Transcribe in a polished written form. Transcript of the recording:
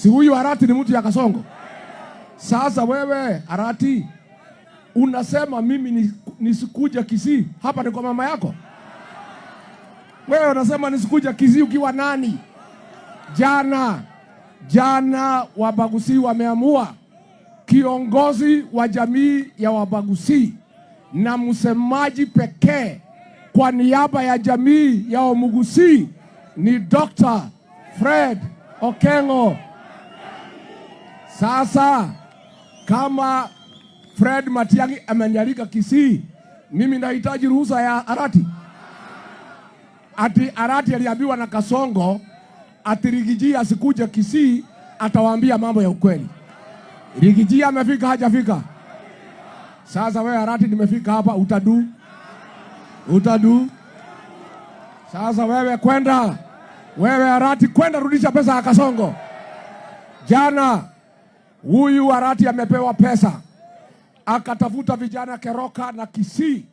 Si huyu Arati ni mtu ya Kasongo? Sasa wewe Arati unasema mimi nisikuja Kisii, hapa ni kwa mama yako? Wewe unasema nisikuja Kisii ukiwa nani? Jana jana Wabagusii wameamua kiongozi wa jamii ya Wabagusii na msemaji pekee kwa niaba ya jamii ya Wamugusii ni Dr. Fred Okengo. Sasa kama Fred Matiang'i amenialika Kisii, mimi nahitaji ruhusa ya Arati? Ati Arati aliambiwa na Kasongo ati Riggy G asikuja Kisii, atawaambia mambo ya ukweli. Riggy G amefika hajafika? Sasa wewe Arati, nimefika hapa, utadu utadu. Sasa wewe kwenda, wewe Arati kwenda, rudisha pesa ya Kasongo. Jana huyu Arati amepewa pesa akatafuta vijana Keroka na Kisii.